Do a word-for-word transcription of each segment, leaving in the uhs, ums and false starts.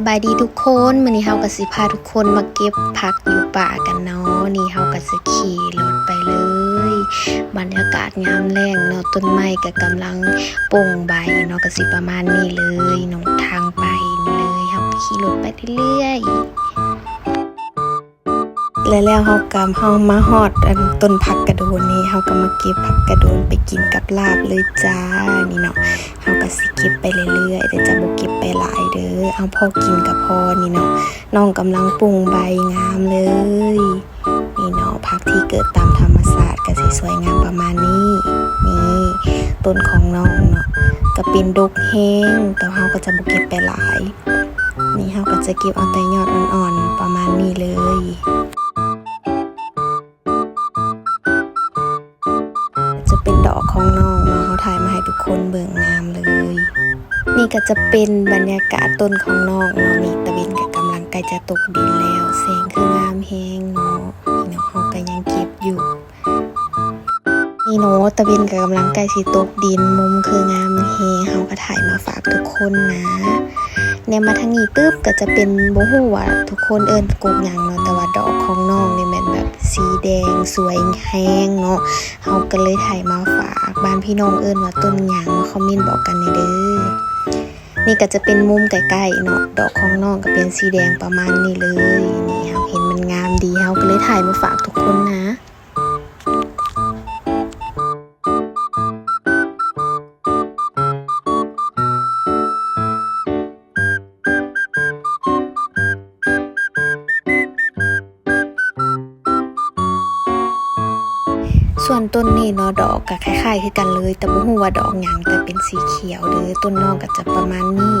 บายดีทุกคน มื้อนี้เฮาก็สิพาทุกคนมาเก็บผักอยู่ป่ากันเนาะ นี่เฮาก็สิขี่รถไปเลย บรรยากาศยามแลงเนาะ ต้นไม้ก็กำลังโป่งใบเนาะ ก็สิประมาณนี้เลยเนาะ ทางไปนี่เลย เฮาก็ขี่รถไปเรื่อยๆ และแล้วเฮาก็ เฮามาฮอดอันต้นผักกระโดนนี่ เฮาก็มาเก็บผักกระโดนไปกินกับลาบเลยจ้า นี่เนาะ เฮาก็สิเก็บไปเรื่อยๆ แต่จะบ่เก็บไปหลายเด้อ เอาพอกินก็พอ นี่เนาะ น้องกำลังโป่งใบงามเลย นี่เนาะ ผักที่เกิดตามธรรมชาติก็สิสวยงามประมาณนี้ นี่ ต้นของน้องเนาะ ก็เป็นดกแฮง แต่เฮาก็จะบ่เก็บไปหลาย นี่เฮาก็จะเก็บเอาแต่ยอดอ่อนๆ ประมาณนี้เลย จะเป็นดอกของน้องเนาะ เฮาถ่ายมาให้ทุกคนเบิ่งงามเลย นี่ก็จะเป็นบรรยากาศต้นของน้องเนาะ นี่ตะเว็นก็กำลังใกล้จะตกดินแล้ว แสงคืองามแฮงเนาะ นี่เนาะ เฮาก็ยังเก็บอยู่ นี่เนาะ ตะเว็นก็กำลังใกล้สิตกดิน มุมคืองามแฮง เฮาก็ถ่ายมาฝากทุกคนนะ แนมมาทางนี้ปึ๊บก็จะเป็น บ่ฮู้ว่าทุกคนเอิ้นกกหยังเนาะ แต่ว่าดอกของน้องนี่แม่นแบบสีแดงสวยแฮงเนาะ เฮาก็เลยถ่ายมาฝาก บ้านพี่น้องเอิ้นว่าต้นหยัง มาคอมเมนต์บอกกันแหน่เด้อ นี่ก็จะเป็นมุมใกล้ๆเนาะ ดอกของน้องก็เป็นสีแดงประมาณนี้เลย นี่เฮาเห็นมันงามดี เฮาก็เลยถ่ายมาฝากทุกคนนะ ส่วนต้นนี้เนาะ ดอกก็คล้ายๆคือกันเลย แต่บ่ฮู้ว่าดอกหยัง แต่เป็นสีเขียวเด้อ ต้นน้องก็จะประมาณนี้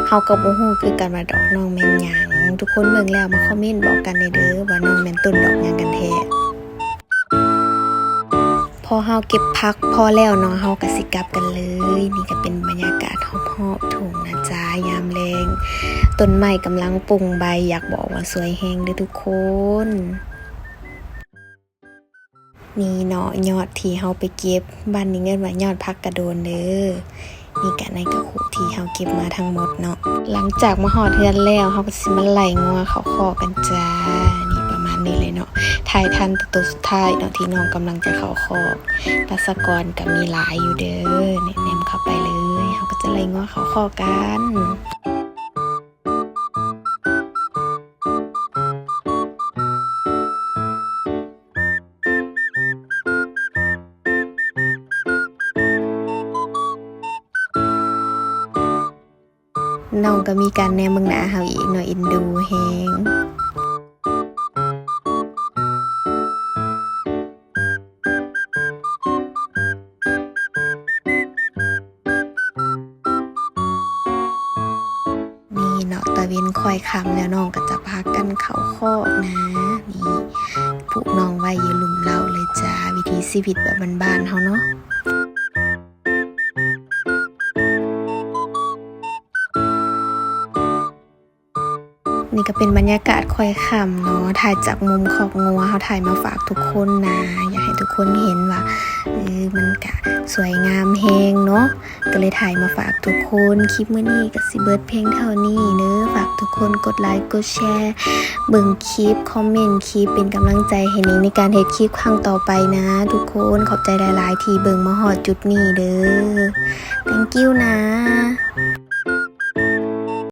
เฮาก็บ่ฮู้คือกันว่าดอกน้องแม่นหยัง ทุกคนเบิ่งแล้วมาคอมเมนต์บอกกันแหน่เด้อ ว่าน้องแม่นต้นดอกหยังกันแท้ พอเฮาเก็บผักพอแล้วเนาะ เฮาก็สิกลับกันเลย นี่ก็เป็นบรรยากาศรอบๆทุ่งนะจ๊ะ ยามแลง ต้นไม้กำลังโป่งใบ อยากบอกว่าสวยแฮงเด้อทุกคน นี่เนาะ ยอดที่เฮาไปเก็บ บ้านนี้เอิ้นว่ายอดผักกระโดนเด้อ นี่ก็ในกระคุที่เฮาเก็บมาทั้งหมดเนาะ หลังจากมาฮอดเฮือนแล้ว เฮาก็สิมาไล่งัวเข้าคอกกันจ้า นี่ประมาณนี้เลยเนาะ ถ่ายทันแต่ตัวสุดท้ายเนาะ ที่น้องกำลังจะเข้าคอก ประชากรก็มีหลายอยู่เด้อ นี่แนมเข้าไปเลย เฮาก็จะไล่งัวเข้าคอกกัน น้องก็มีการแนมเบิ่งหน้าเฮาอีกเนาะ เอ็นดูแฮง นี่เนาะ ตะเว็นค่อยค่ำแล้ว น้องก็จะพากันเข้าคอกนะ นี่ ผูกน้องไว้อยู่ลุ่มเล้าเลยจ้า วิถีชีวิตแบบบ้านๆเฮาเนาะ นี่ก็เป็นบรรยากาศค่อยค่ำเนาะ ถ่ายจากมุมคอกงัว เฮาถ่ายมาฝากทุกคนนะ อยากให้ทุกคนเห็นว่า เออ มันก็สวยงามแฮงเนาะ ก็เลยถ่ายมาฝากทุกคน คลิปมื้อนี้ก็สิเบิดเพียงเท่านี้เด้อ ฝากทุกคนกดไลค์ กดแชร์ เบิ่งคลิป คอมเมนต์คลิป เป็นกำลังใจให้นิงในการเฮ็ดคลิปครั้งต่อไปนะ ทุกคน ขอบใจหลายๆที่เบิ่งมาฮอดจุดนี้เด้อ thank you นะ